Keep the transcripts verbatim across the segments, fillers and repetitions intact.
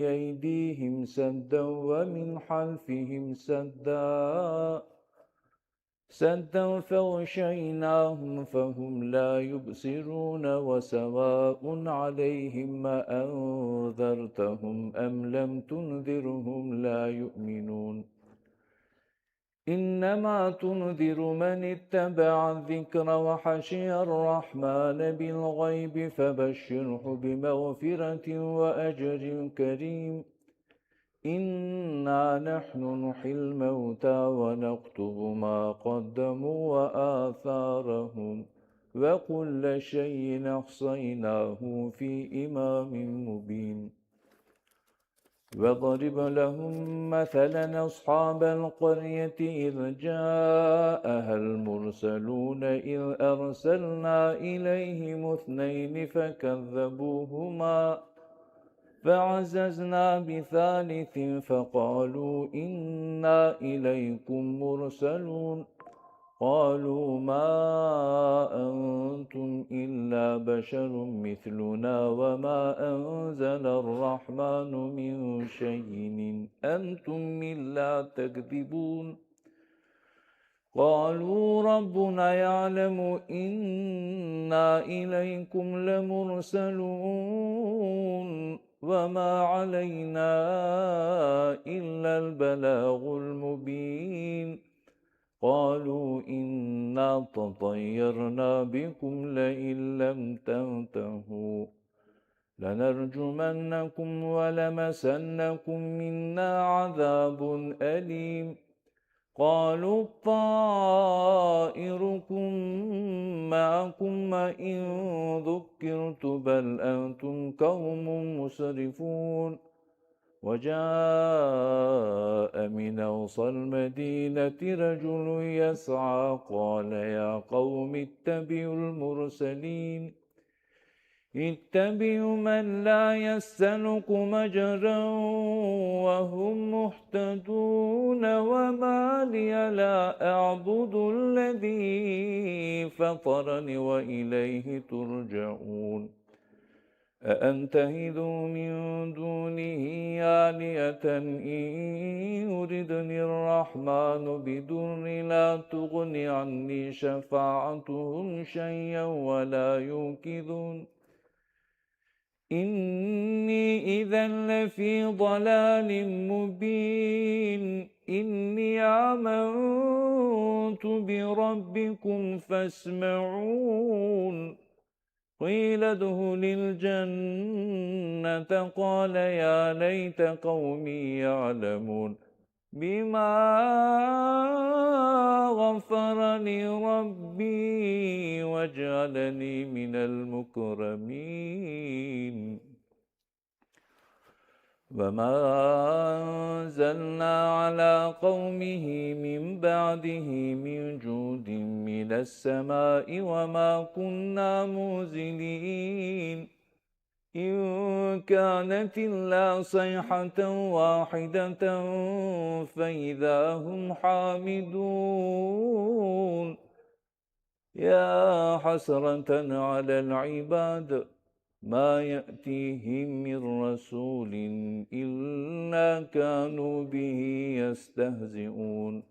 أيديهم سدا ومن خلفهم سدا سدا فغشيناهم فهم لا يبصرون وسواء عليهم أأنذرتهم أم لم تنذرهم لا يؤمنون. إنما تنذر من اتبع الذكر وخشي الرحمن بالغيب فبشره بمغفرة وأجر كريم. إنا نحن نحيي الموتى ونكتب ما قدموا وآثارهم وكل شيء أحصيناه في إمام مبين. واضرب لهم مثلا أصحاب القرية إذ جاءها المرسلون إذ أرسلنا إليهم اثنين فكذبوهما فعززنا بثالث فقالوا إنا إليكم مرسلون. قالوا ما أنتم إلا بشر مثلنا وما أنزل الرحمن من شيء إن أنتم إلا تكذبون. قالوا ربنا يعلم إنا إليكم لمرسلون وما علينا إلا البلاغ المبين. قالوا إنا تطيرنا بكم لئن لم تنتهوا لنرجمنكم ولمسنكم منا عذاب أليم. قالوا طائركم معكم أئن ذكرتم بل أنتم قوم مسرفون. وجاء من أقصى المدينة رجل يسعى قال يا قوم اتبعوا المرسلين. اتبعوا من لا يسألكم أجرا وهم مهتدون وما لي لا أعبد الذي فطرني وإليه ترجعون. أأتخذ من دونه آلهة إن يردن الرحمن بضر لا تغن عني شفاعتهم شيئا ولا ينقذون. إني إذا لفي ضلال مبين. إني آمنت بربكم فاسمعون. قيل ادخل الجنة قال يا ليت قومي يعلمون بما غفر لي ربي وجعلني من المكرمين. وما أنزلنا على قومه من بعده من جود من السماء وما كنا منزلين. إن كانت إلا صيحة واحدة فإذا هم خامدون. يا حسرة على العباد ما يأتيهم من رسول إلا كانوا به يستهزئون.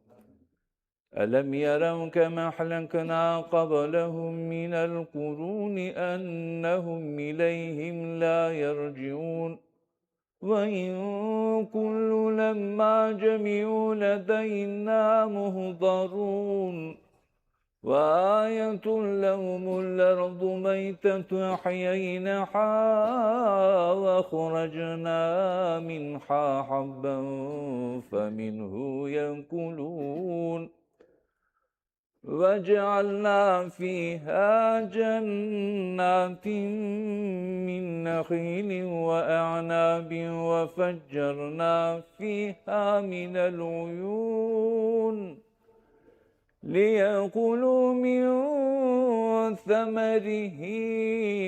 ألم يروا كم أهلكنا قبلهم من القرون أنهم إليهم لا يرجعون. وإن كل لما جميع لدينا محضرون. وآية لهم الأرض ميتة أحييناها وأخرجنا منها حبا فمنه يأكلون. وجعلنا فيها جنات من نخيل وأعناب وفجرنا فيها من العيون ليأكلوا من ثمره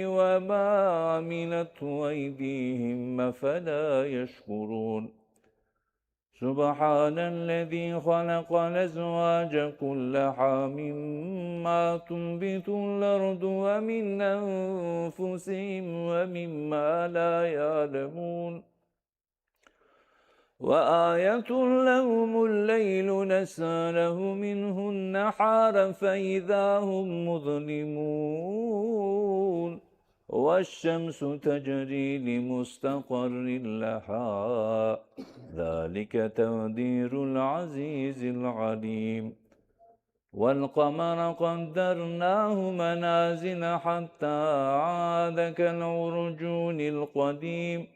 وما عملته أيديهم أفلا يشكرون. سبحان الذي خلق الأزواج كلها مما تنبت الأرض ومن أنفسهم ومما لا يعلمون. وآية لهم الليل نسلخ منه النهار فإذا هم مظلمون. والشمس تجري لمستقر لها، ذلك تقدير العزيز العليم. والقمر قدرناه منازل حتى عاد كالعرجون القديم.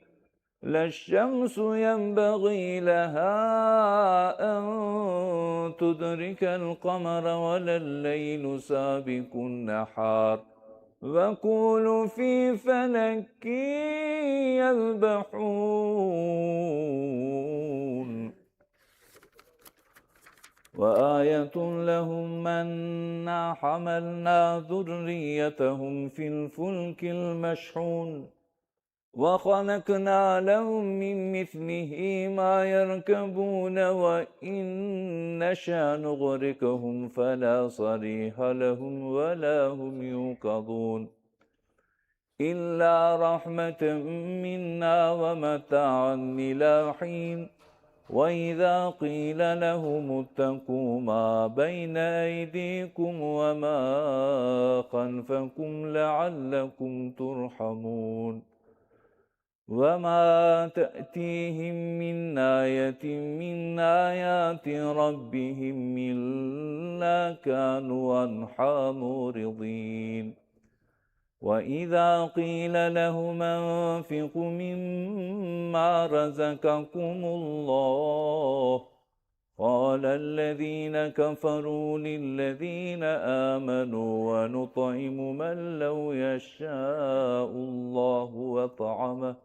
لا الشمس ينبغي لها أن تدرك القمر ولا الليل سابق النهار، وكل في فلك يسبحون. وآية لهم أنا حملنا ذريتهم في الفلك المشحون، وخلقنا لهم من مثله ما يركبون وإن نشأ نغرقهم فلا صريخ لهم ولا هم ينقذون. إلا رحمة منا ومتاعا إلى حين. وإذا قيل لهم اتقوا ما بين أيديكم وما خلفكم لعلكم ترحمون. وما تأتيهم من آية من آيات ربهم إلا كانوا عنها معرضين. وإذا قيل لهم أنفقوا مما رزقكم الله قال الذين كفروا للذين آمنوا أنطعم من لو يشاء الله أطعمه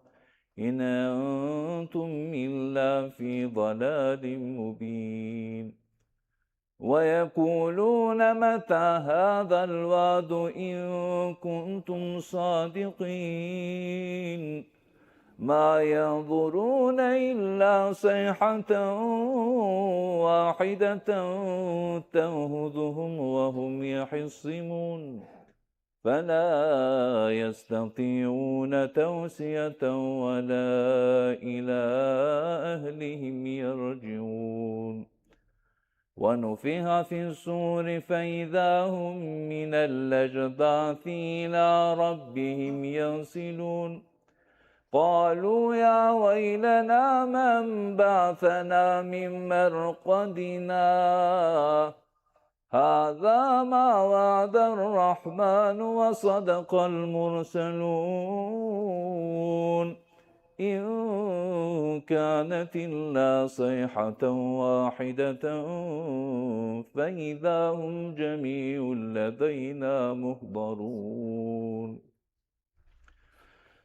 إن أنتم إلا في ضلال مبين. ويقولون متى هذا الوعد إن كنتم صادقين. ما ينظرون إلا صيحة واحدة تأخذهم وهم يخصمون. فلا يستطيعون توصية ولا إلى أهلهم يرجعون. ونفخ في الصور فإذا هم من الأجداث إلى ربهم ينسلون. قالوا يا ويلنا من بعثنا من مرقدنا. هذا ما وعد الرحمن وصدق المرسلون. إن كانت إلا صيحة واحدة فإذا هم جميع لدينا محضرون.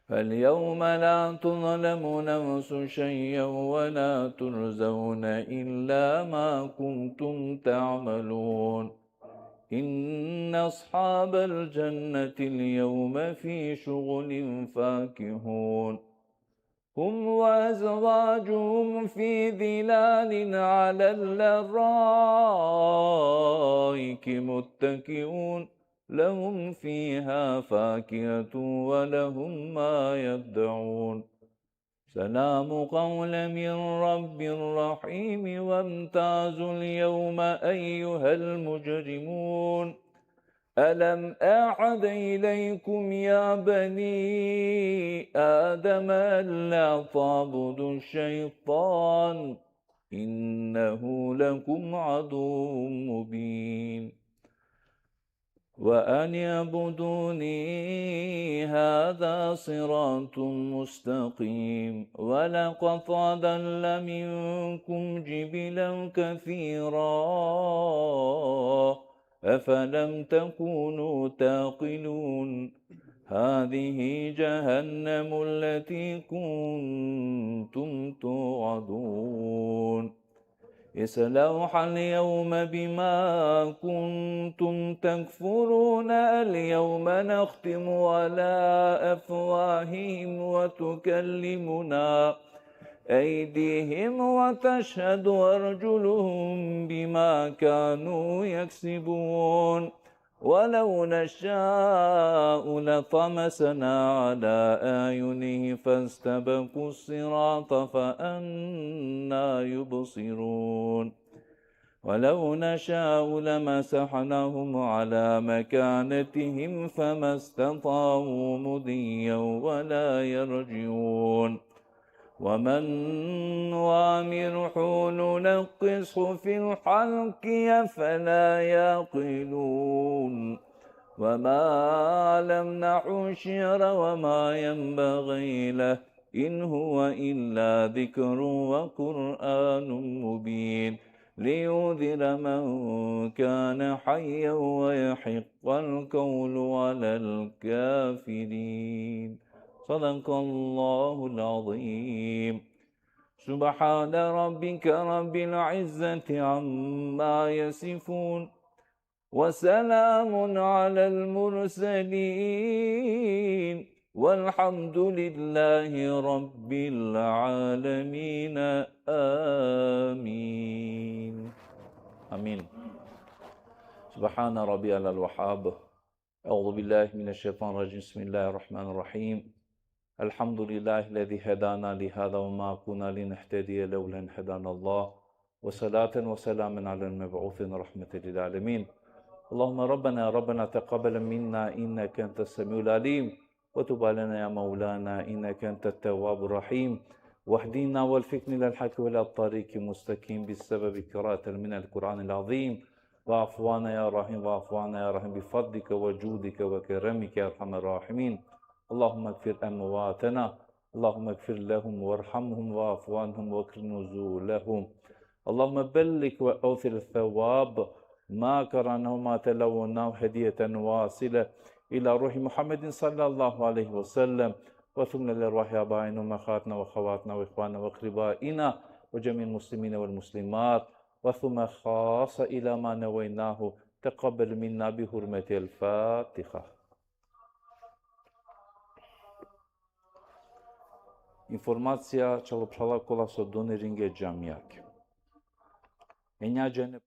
فاليوم لا تظلم نفس شيئا ولا تجزون إلا ما كنتم تعملون. إن أصحاب الجنة اليوم في شغل فاكهون. هم وأزواجهم في ظلال على الأرائك متكئون. لهم فيها فاكهة ولهم ما يدعون. سلام قولا من رب رحيم. وامتازوا اليوم أيها المجرمون. ألم أعهد إليكم يا بني آدم ألا تعبدوا الشيطان إنه لكم عدو مبين. وأن اعبدوني هذا صراط مستقيم. ولقد أضل منكم جبلا كثيرا أفلم تكونوا تعقلون. هذه جهنم التي كنتم توعدون. اصلوها اليوم بما كنتم تكفرون. اليوم نختم على أفواههم وتكلمنا أيديهم وتشهد أرجلهم بما كانوا يكسبون. ولو نشاء لطمسنا على أعينهم فاستبقوا الصراط فأنى يبصرون. ولو نشاء لمسحناهم على مكانتهم فما استطاعوا مضيا ولا يرجعون. ومن نعمره ننكسه في الخلق أفلا يعقلون. وما علمناه الشعر وما ينبغي له إن هو إلا ذكر وقرآن مبين لينذر من كان حيا ويحق القول على الكافرين. صدق الله العظيم. سبحان ربك رب العزة عما يصفون. وسلام على المرسلين. والحمد لله رب العالمين. آمين. آمين. سبحان ربي الوهاب. أعوذ بالله من الشيطان الرجيم. بسم الله الرحمن الرحيم. الحمد لله الذي هدانا لهذا وما كنا لنهتدي لولا أن هدانا الله. وصلاة وسلاما على المبعوث رحمة للعالمين. اللهم ربنا، ربنا تقبل منا إنك أنت السميع العليم، وتب علينا يا مولانا إنك أنت التواب الرحيم، واهدنا ووفقنا إلى الحق وإلى الطريق المستقيم بسبب قراءة من القرآن العظيم. واعف عنا يا رحيم، واعف عنا يا رحيم بفضلك وجودك وكرمك يا أرحم الراحمين. اللهم اغفر أمواتنا، اللهم اغفر لهم وارحمهم واعف عنهم وأكرم نزلهم. اللهم بلغ وأوصل الثواب ما قرأناه وما تلوناه هدية واصلة إلى روح محمد صلى الله عليه وسلم، وثم لأرواح آبائنا وأمهاتنا وأخواتنا وإخواننا وأقربائنا وجميع المسلمين والمسلمات، وثم خاصة إلى ما نويناه. تقبل منا بحرمة الفاتحة. Informacija, čalo phrala, kola so doniringe džamijake. Enja džene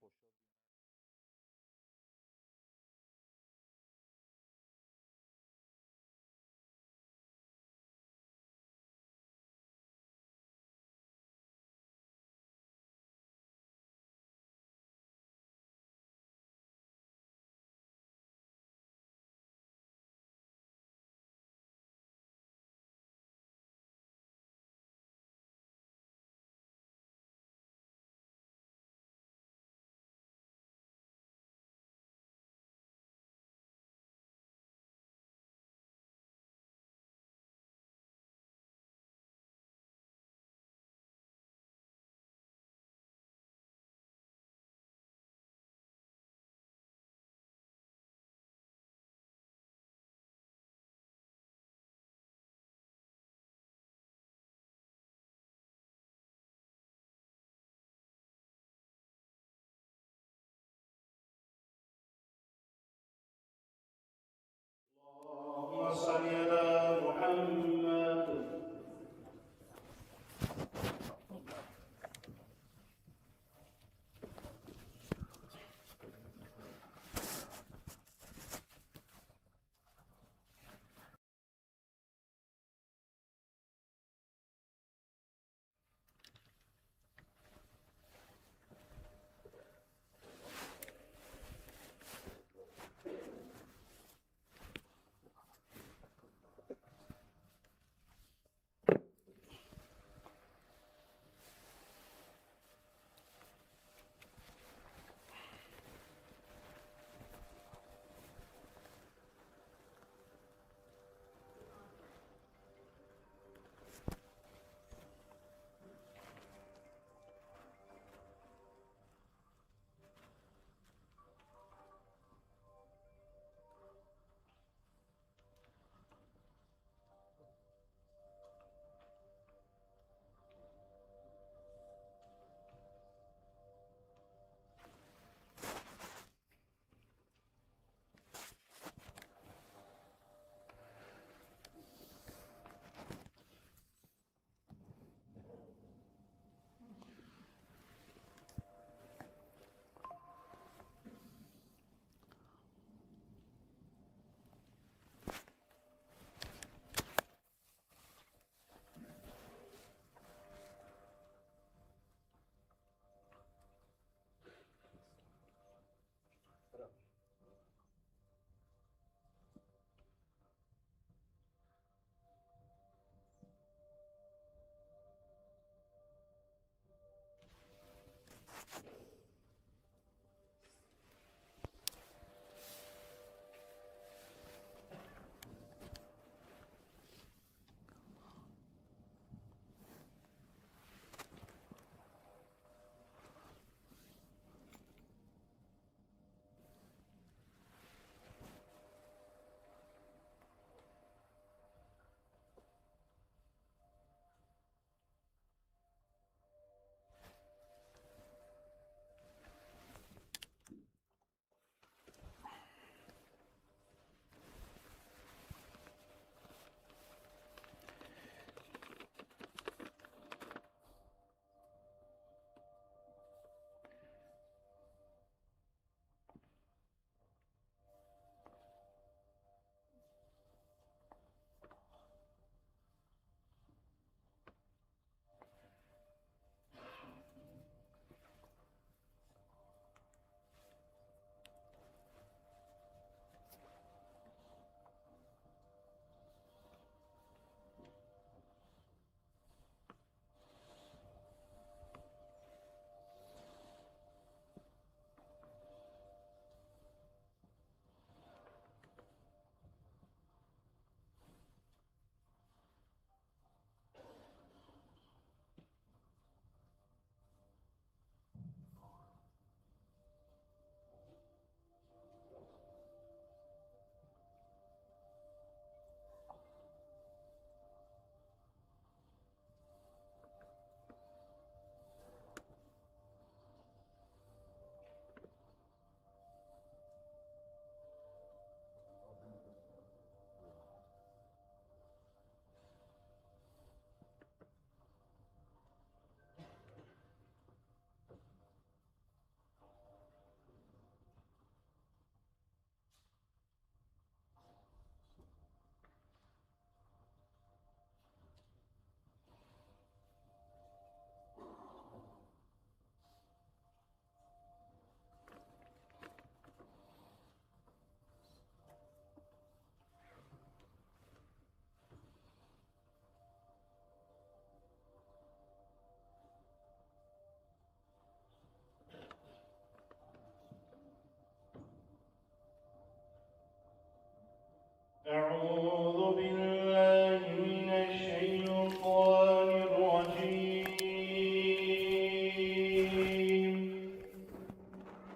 أعوذ بالله من الشيطان الرجيم.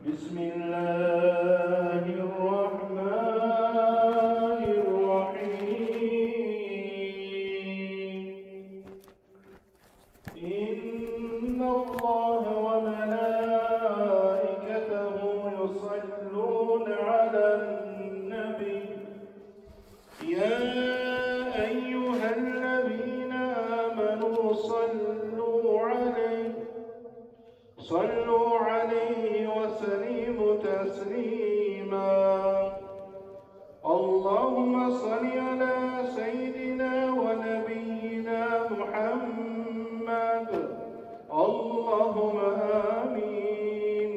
بسم الله الرحمن الرحيم. إن الله وملائكته يصلون على النبي. يا أيها الذين آمنوا صلوا عليه، صلوا عليه وسلموا تسليما. اللهم صل على سيدنا ونبينا محمد. اللهم آمين،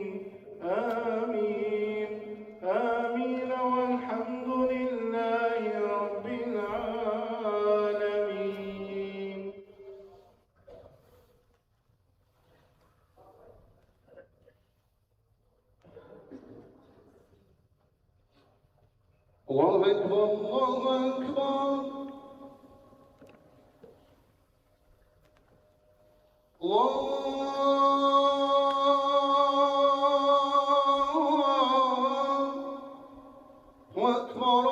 آمين، آمين، والحمد لله رب العالمين. الله أكبر، الله أكبر. الله أكبر،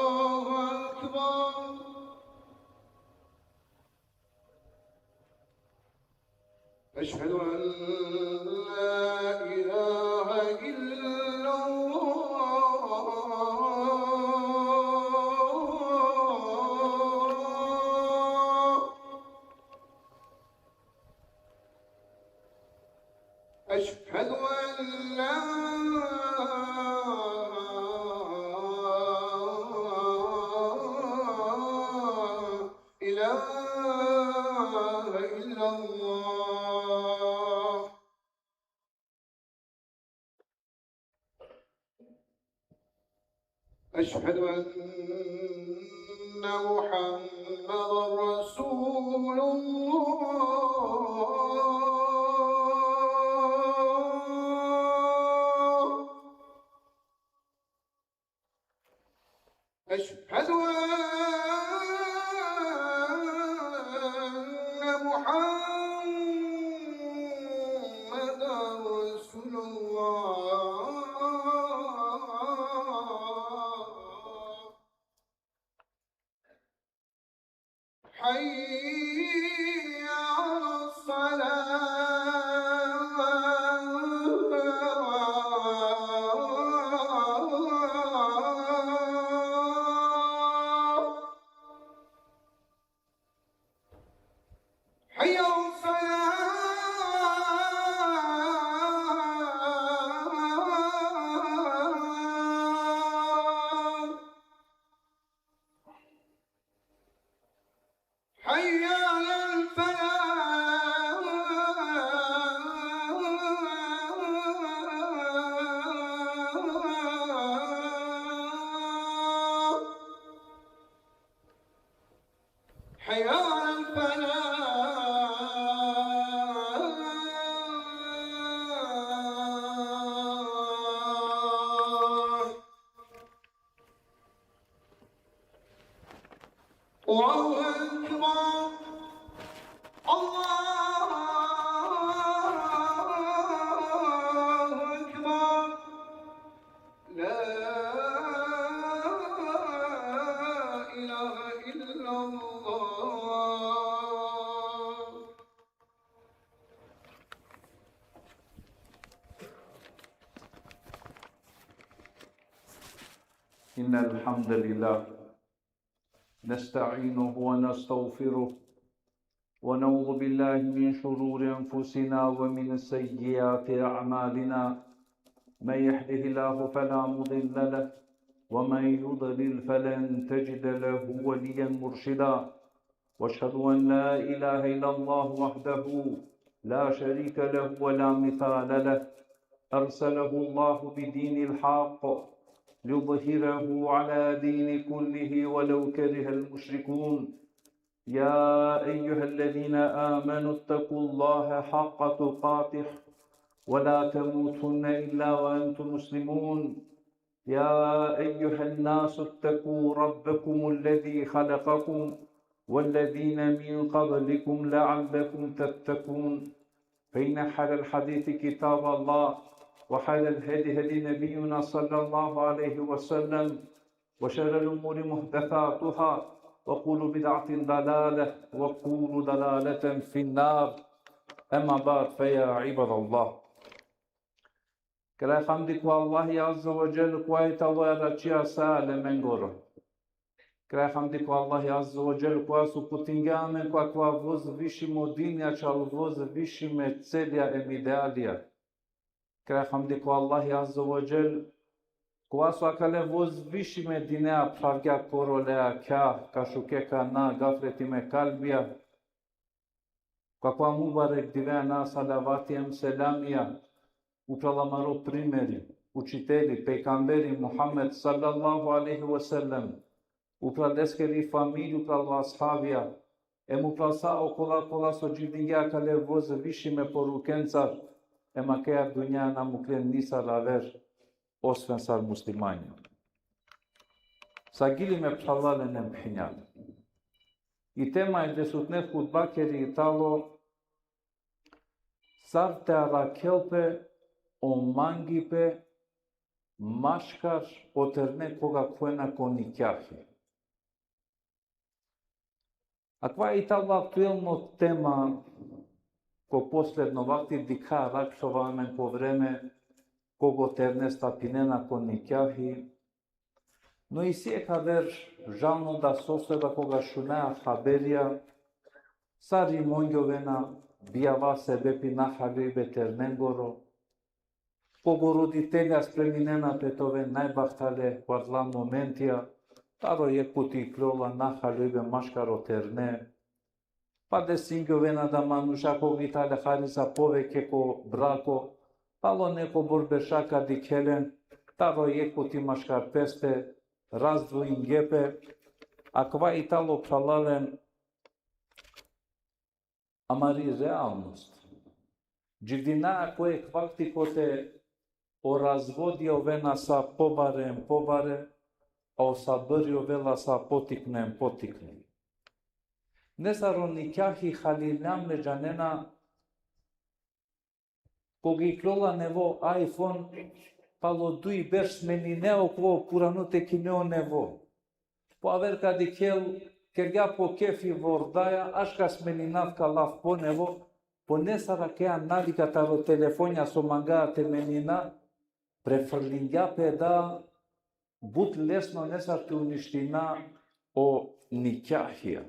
الله أكبر. أشهد أن لا إله إلا الله. أشهد أن لا إله إلا الله. أشهد أن محمدا رسول الله. أشهد أن محمدا رسول الله. حي على الصلاة. حي على الصلاة. حي على الفلاح. حي على الفلاح. الله أكبر. الله أكبر. لا إله إلا الله. إن الحمد لله نستعينه ونستغفره، ونعوذ بالله من شرور أنفسنا ومن سيئات أعمالنا. من يهده الله فلا مضل له، ومن يضلل فلن تجد له وليا مرشدا. وأشهد أن لا إله إلا الله وحده لا شريك له ولا مثال له. أرسله الله بدين الحق ليظهره على دين كله ولو كره المشركون. يا أيها الذين آمنوا اتقوا الله حق تقاته ولا تموتن إلا وأنتم مسلمون. يا أيها الناس اتقوا ربكم الذي خلقكم والذين من قبلكم لعلكم تتقون. فإن خير الحديث كتاب الله، وخير الهدي هدي نبينا صلى الله عليه وسلم، وشر الأمور محدثاتها، وكل بدعة ضلالة، وكل ضلالة في النار. أما بعد، فيا عباد الله. Kraj hamdi ko Allahi Azze ve Dželle, kova i talo jajačija sa alemengoro. Kraj hamdi ko Allahi Azze ve Dželle, kova so uputingja amen ko akava vozvišimo dinja, čal vozvišime celja em idealija. Kraj hamdi ko Allahi Azze ve Dželle, kova so akale vozvišime dinea phravgja korole akha, ka šuke kana gafletime kalbija. Ko akava mubarek dive ana salavati em selamija upral amaro primeri, učiteli, pejgamberi Muhammed sallallahu alejhi ve sellem, upral leskeri familija, upral ashabija, em upral sa okola kola so dživdingje akale vozvišime porukencar, em akaja dunja na muklen nisar aver, osven sar muslimanja. Sagili me phralalen em phenjalen. I tema e desutne hutbakeri i talo: sar te arakhel pe o mangipe maškar o terne koga khuvena ko nikjahi. Akava i talo aktuelno tema ko posledno vakti, dikha, arakhlola amen ko vreme koga o terne stapinena ko nikjahi. No isi jekh aver, žalno, da soseba koga šunaja haberija, sar i mongjovena bijava sebepi nahaljojbe ternengoro, koga roditelja spreminena pe te oven najbahtale ko adala momentija, taro jekh puti ikljola nahaljojbe maškar o terne, pa desingjovena da manuša koga i tale hari sa poveke ko brako, palo nekobor berša ka dikhe len, taro jekh puti maškar peste razdvojingje pe. Akava i talo, phralalen, amari realnost. Dživdina ko jekh vakti kote o razvodi ovena sa pobare em pobare, a o sabri ovela sa potikne em potikne. Nesar o nikjahi, halilja, me džanena, koga ikljola nevo iPhone, palo duj berš smeninea okova purano te kine o nevo. Po aver ka dikhel, kergja po kefi vordaja, aš ka smeninav, ka lav po nevo, po nesar akaja navika taro telefonja so manga te menina, prefrlingja pe da, but lesno nesar te uniština o nikjahija.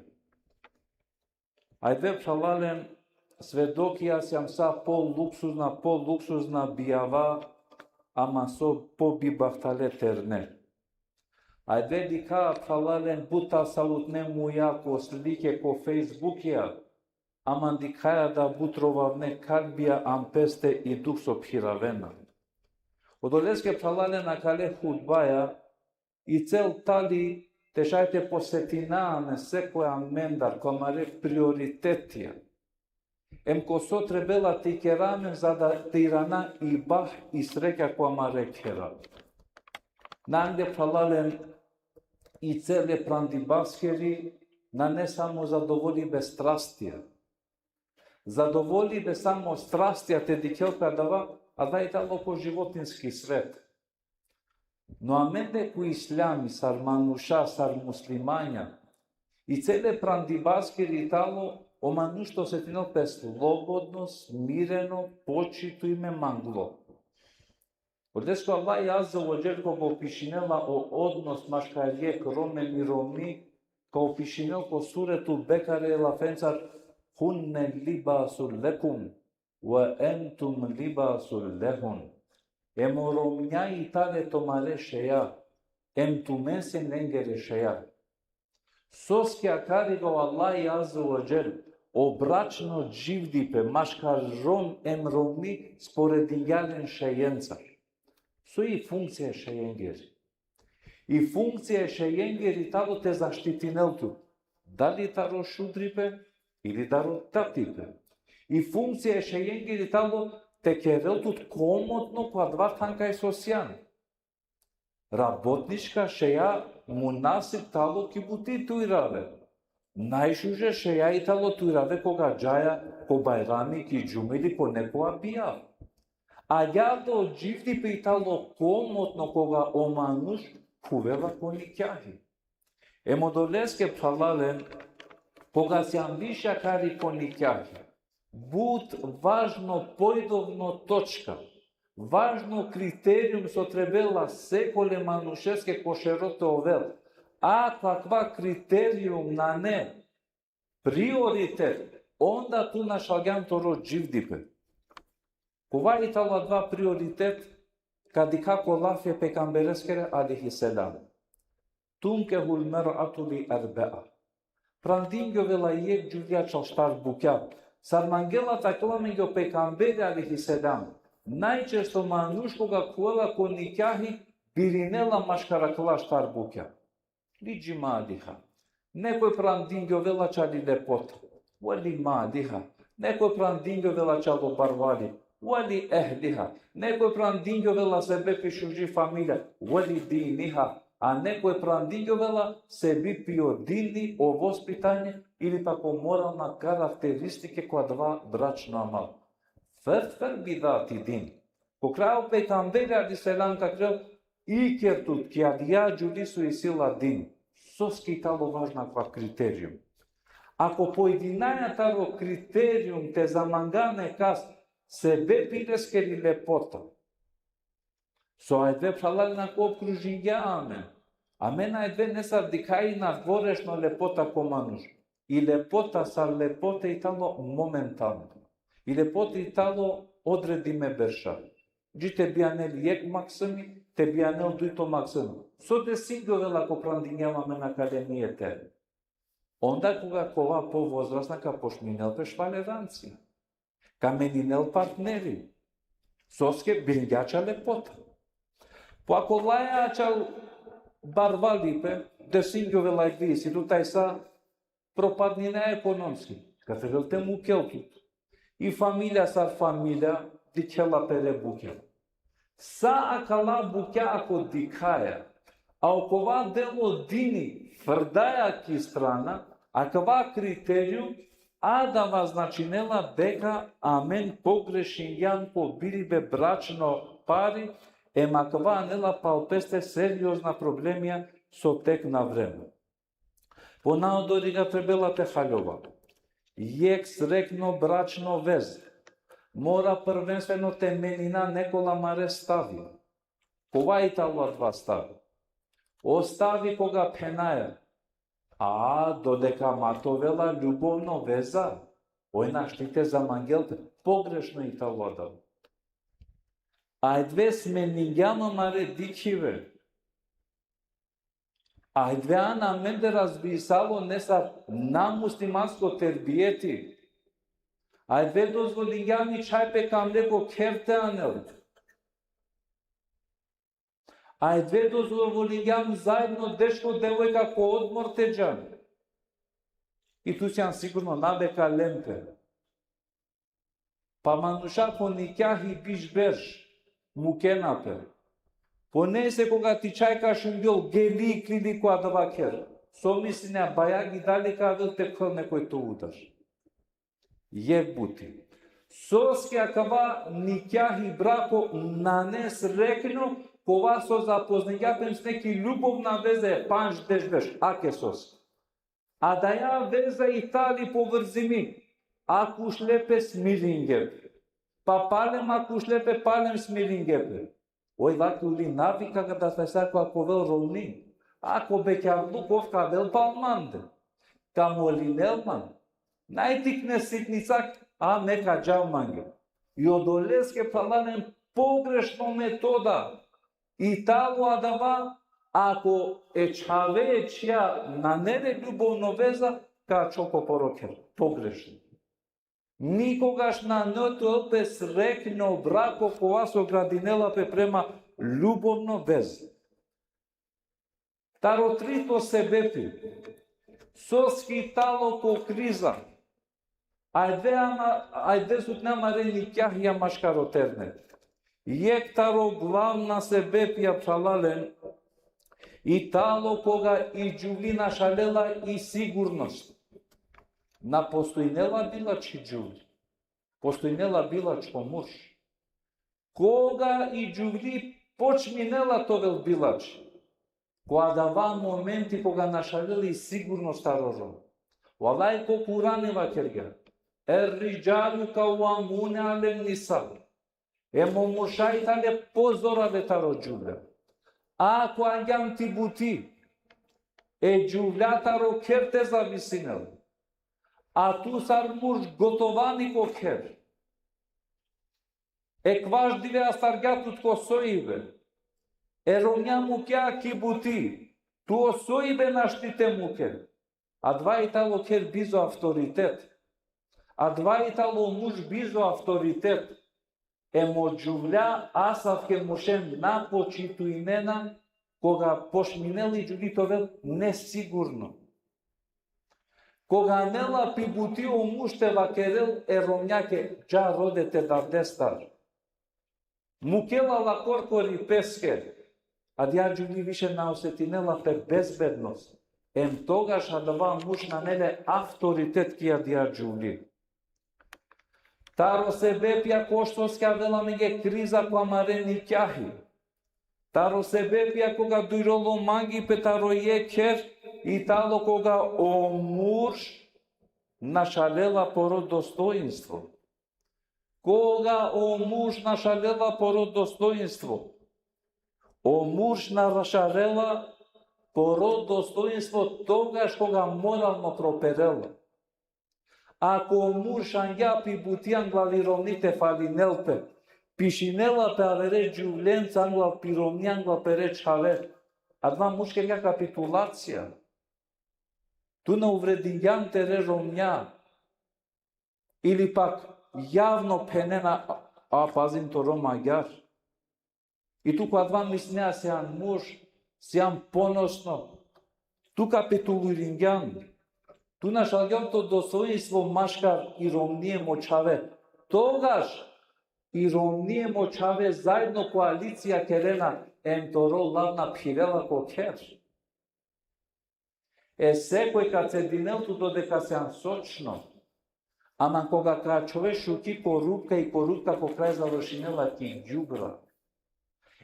Ajde, phralalen, svedokija sijam sa po luksuzna, po luksuzna bijava, ama so po bibahtale terne. Ajde, dikha, phralalen, but tasalutne muja ko slike ko Facebookija, ama dikhaja da but rovavne kalbija am peste i dukh so phiravena. Odoleske, phralalen, akale hutbaja i cel tali te šaj te posetina amen sekoja amendar ko amare prioritetija. Em ko so trebela te ikera amen za da te irana i bah i sreća ko amare khera. Nangde, phralalen, i cele prandibaskeri nane samo zadovoljibe strastija. Zadovoljibe samo strastija te dikhel pe adava, adava i talo ko životinski svet. No amende ko islami, sar manuša, sar muslimanja, i cele prandibaskeri i talo o manuš te osetinel pe slobodno, smireno, počitujme, manglo. Odoleske Allah Azze ve Dželle koga opišinela o odnos maškar jekh Rom em i romni, ka opišinel ko Suretul Bekare lafencar: hunne libasul lekum, ve entum libasul lehun. Em o romnja i tale tumare šeja, em tumen sen lengere šeja. Soske akariga o Allah Azze ve Dželle o bračno dživdipe maškar rom em romni sporedingja len šejencar. So i funkcija e šejengeri? I funkcija e šejengeri talo te zaštitinel tut, dali taro šudripe ili taro tatipe. I funkcija e šejengeri talo te kerel tut komotno ko adava than kaj so sian. Rabotnička šeja munasib tano ki buti tujrave. Najšuže šeja i tano tujrave koga džaja ko bajrami, ki džumi ili ko nekoja bijav. Agjaar o dživdipe i tano komotno koga o manuš khuvela ko nikjahi. Em odoleske, phralalen, koga sian više akari ko nikjahi, but važno pojdovno točka, važno kriterijum so trebela sekole manušeske ko šero te ovel. Ako akava kriterijum nane prioritet, onda tu našalgjan toro dživdipe. Kova i tano adava prioritet, ka dikha ko lafi e pejgambereskere alejhi selam. Tunkehul mer'atu li erbe'a. Prandingjovela jekh džuvlja čal štar bukja. Sar mangela te akhel amenge o pejgamberi alejhi selam, najčesto manuš koga khuvela ko nikjahi, birinela maškar akala štar bukja. Li džimaliha. Nekoj prandingjovela čali lepota. Ve li maliha. Nekoj prandingjovela čalo barvali. Ve li ehliha. Nekoj prandingjovela sebepi šuži familija. Ve li diniha. A nekoj prandingjovela sebepi o dini, o vospitanje, ili pak o moralna karakteristike ko adava bračno amal. Fadfar bi zati din. Ko kraj o pejgamberi alejhi selam vakerel: iker tut ki adaja džuvli so isi la din. Soske i tano važno akava kriterijum. Ako pojedinaja taro kriterijum te zamangan nekas sebepi leskeri lepota. So avdive, phralalen, ako opkružingja amen. Amen avdive nesar dikhaja i nadvorešno lepota ko manuš. I lepota sar lepota i tano momentalno. I lepota i tano odredime berša. Dži te bijanel jekh maksimi, te bijanel dujto maksimi. So desingjovela ako prandingjam amen akale nijete? Onda koga kova povozrasna ka počminel pe švalerancija. Ka meninel partneri. Soske biringja čal lepota. Po ako laja čal barvalipe, desingjovela i vi, si tu tajsa propadnina ekonomski. Ka trebel te mukel tut. I familija sar familija dikhela pere bukja. Sa akala bukja ako dikhaja, a okova delo dini frdaja ki strana, akava kriterijum, adava značinela deka amen pogrešingjam ko biribe bračno pari, em akava anela pal peste seriozna problemija so tek na vreme. Po naodoriga trebela te haljova. Jekh srekno bračno vez mora prvenstveno te menina nekola amare stavi. Kova i tano adava stavi? O stavi koga phenaja: a dodeka ma te ovela ljubovno veza, oj našti te zamangel pe. Pogrešno i tano adava. Avdive smeningjam amare dikhibe. Avdive an amende razbisalo nesar namuslimansko terbijeti. Avdive dozvolingjam i čhaj pe ka mleko kher te anel. Avdive dozvolingjam zaedno dečko devojka ko odmor te džan. I tu sian sigurno na bekalen pe. Pa manuša ko nikjahi biš berš mukena pe. Ponese koga ti čhaj ka šungjol geli iklili ko adava kher. So mislinea, bajagi dali ka avel te khuvvel nekoj to udar? Jekh buti. Soske akava nikjahi, brako, nane srekno, kova so zapozningja pe hem sine ki ljubovna veza pandž deš berš, ake soske. Adaja veza i tali povrzimi, ako ušle pe smiringe pe. Pa palem ako ušle pe, palem smiringe pe. Oj, vaki, uli navika ka da tajsa koga ka ovel rolni. Ako bekjarluk ov ka avel pal mande. Ka molinel man. Naj tikne sitnica, a me ka džav mange. I odoleske, phralalen, pogrešno metoda i tano adava, ako e čhave e čhija nane le ljubovno veza, ka ačhol ko poro kher. Pogrešno. Nikogaš nane te ovel pe srekno brako kova so gradinela pe prema ljubovno veza. Taro trito sebepi, soske i tano ko kriza, Ajde, ama, ajde sutne amare nikjahija maškar o terne. Jekh taro glavna sebepija, phralalen, i talo koga i džuvli našalela i sigurnost. Na postojnela bilačhi džuvli. Postojnela bilačho murš. Koga i džuvli počminela te ovel bilačhi. Ko adava momenti koga našalela i sigurnost taro rom. Vallahi, ko Kurani vakergja: Er-ridžalu kavvamune alen-nisa. Em o murša i tane pozorale taro džuvlja. Ako angjan ti buti, e džuvlja taro kher te zavisinel. A tu sar murš gotovani ko kher. Ekvaš dive astargja tut ko soibe. E romnja mukja ki buti. Tu o soibe našti te muke. Adava i talo kher bizo avtoritet. Adava i talo murš bizo avtoritet. Em o džuvlja asavke muršen na počitujnena, koga počminela i džuvli te ovel nesigurno. Koga anela pi buti o murš te vakerel e romnjake: Dža rode te davdestar. Mukela la korkori peske. Adija džuvli više na osetinela pe bezbednost. Em togaš adava murš nane le avtoritet ki adija džuvli. Taro sebepija ko što skjavela amenge kriza ko amare nikjahi. Taro sebepija koga dujrol o mangipe taro jekh kher, i talo koga o murš našalela poro dostoinstvo. Koga o murš našalela poro dostoinstvo. O murš našalela poro dostoinstvo togaš koga moralno properela. Ako o murš angja pi buti anglal i romni te falinel pe, pišinela pe avere džuvlenca anglal pi romni, anglal pere čhave, adava murš kergja kapitulacija. Tu na uvredingjan tere romnja. Ili pak javno phenena: A, a pazin to rom agjar. I tu ko adava mislinea sian murš, sian ponosno. Tu kapitulirgjan. Tu našalgjan to dostoinstvo maškar i romni em o čhave. Togaš i romni em o čhave zaedno koalicija kerena em toro lav na phirela ko kher. E sekoj ka cedinel tut dodeka sian sočno. Ama koga ka ačhove šuki ko rupka i ko rupka ko kraj završinela ki džubra.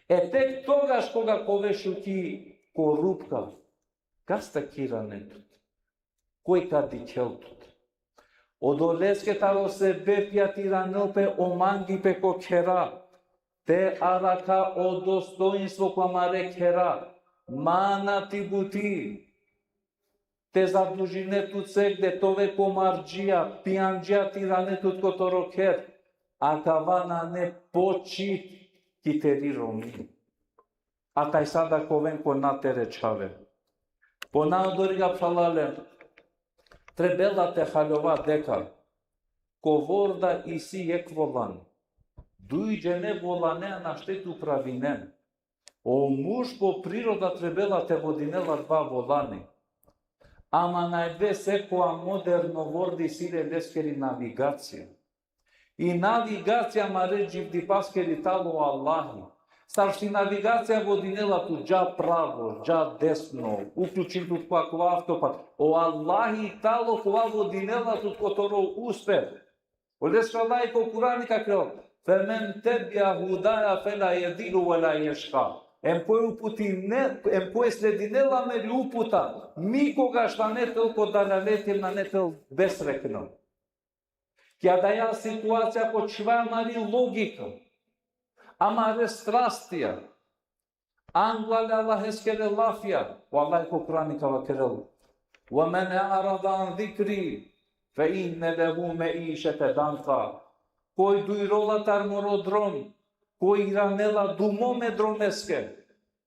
E tek togaš koga ka ove šuki ko rupka, kas ka irane tut? Koj ka dikhel tut? Odoleske taro sebepija te iranel pe o mangipe ko khera. Te arakha o dostoinstvo ko amare khera. Ma na ti buti. Te zadužine tut segde, te ove komardžija, pijandžija te irane tut ko toro kher. Akava nane počit ki teri romni. A tajsa da ka oven ko na tere čhave. Po na odoriga, phralalen, trebela te haljova deka ko vorda isi jekh volani. Duj džene volane našti te upravinen. O murš po priroda trebela te vodinel adava volani. Ama najbe sekova moderno vordi isi le leskeri navigacija. I navigacija amare dživdipaskeri tano o Allahi. Sar si navigacija vodinela tut dža pravo, dža desno, uključin tut ko akava avtopat. O Allahi tano kova vodinela tut ko toro uspeh. Olestar Allahi ko Kurani ka kerel: Femen tebia hudaja fela jedillu ve la ješka. Em koj uputine, em koj sledinela meri uputa, nikogaš nane tel ko dalaleti, nane tel besrekno. Ki adaja situacija počmini amari logika, amare strastija, anglal e Allaheskere lafija, o Allahi ko Kurani ka vakerel: Ve men e'rada an zikri, fe inne lehu meišeten danka. Koj dujrola tar moro drom, koj iranela dumo me dromeske,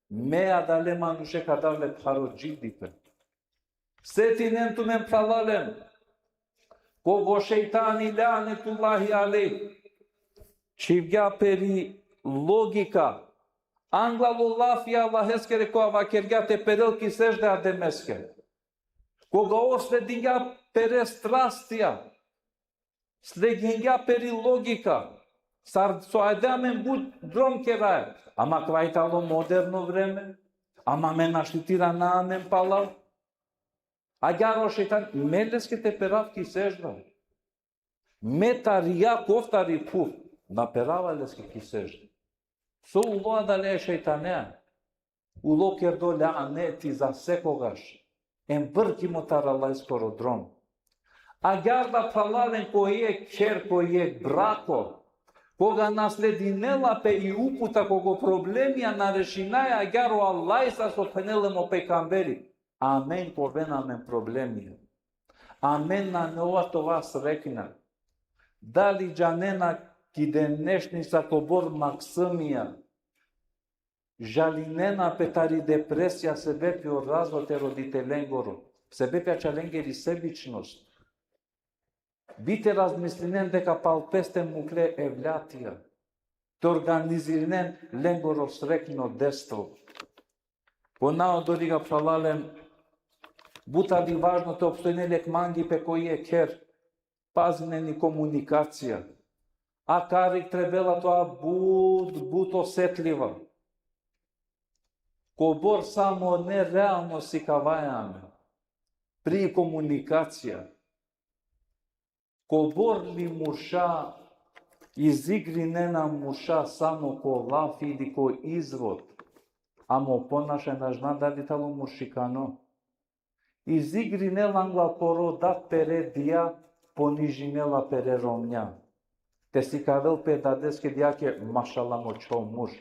me adale manuše ka dav le pharo dživdipe. Setinen tumen, phralalen, kova o šejtani lanetullahi alejh čhivgja peri logika, anglal o lafi e Allaheskere kova vakergja te perel ki sedžda Ademeske. Koga ov sledingja pere strastija, Slegingja peri logika. Sar so ajde amen but drom keraja. Ama kava i talo moderno vreme. Ama amen našti te irana amen palal. Agjaar o šejtan, me leske te perav ki sežda. Me tari jak, ov tari phuv. Na perava leske ki sežda. So ulo adale šejtanea? Ulo kerdo laneti za sekogaš. Em brkimo taro Allaheskoro drom. Agjaar da phralalen, ko jekh kher, ko jekh brako, koga nasledinela pe i uputa, koga o problemija na rešinaja, agjaar o Allah, sar so phenela em o pejgamberi: amen ka oven amen problemija. Amen nane ova te ova srekna. Dali džanena ki denešnica kobor maksumija žalinena pe tari depresija sebepi o razvod e roditelengoro, sebepi ačhalengeri sebičnost. Bi te razmislinen deka pal peste mukle evlatija, te organizirinen lengoro srekno detstvo. Po na odoriga, phralalen, but i važno te opstojnel jekh mangipe ko jekh kher, pazinen i komunikacija. A kari trebela te ova but, but osetljiva. Kobor samo nerealno sikavaja amen. Pri komunikacija. Kobor li murša izigrinena murša samo ko lafi ili ko izvod. Amo ponašanje na džana dali talo muršikano. Izigrinela angla poro dat pere dija, ponižinela pere romnja. Te sikavel pe dadeske, dajake, mašala mo čho murš.